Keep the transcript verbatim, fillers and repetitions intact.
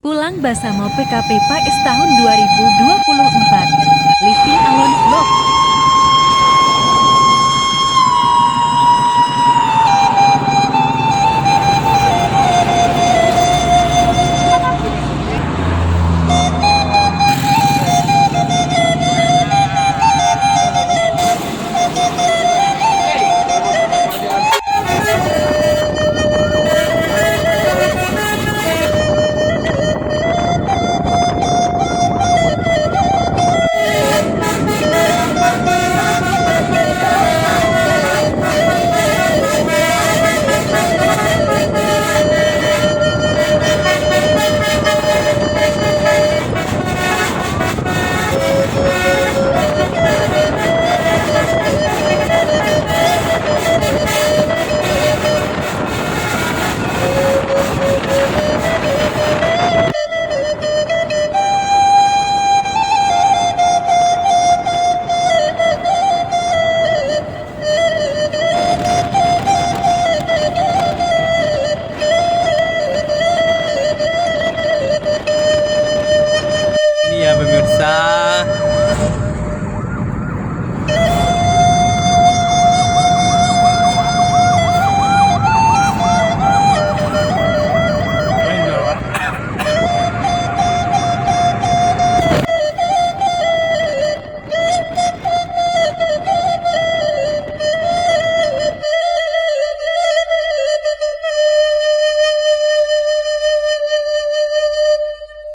Pulang basamo P K P P A K S tahun dua ribu dua puluh empat. Living Alone Vlog.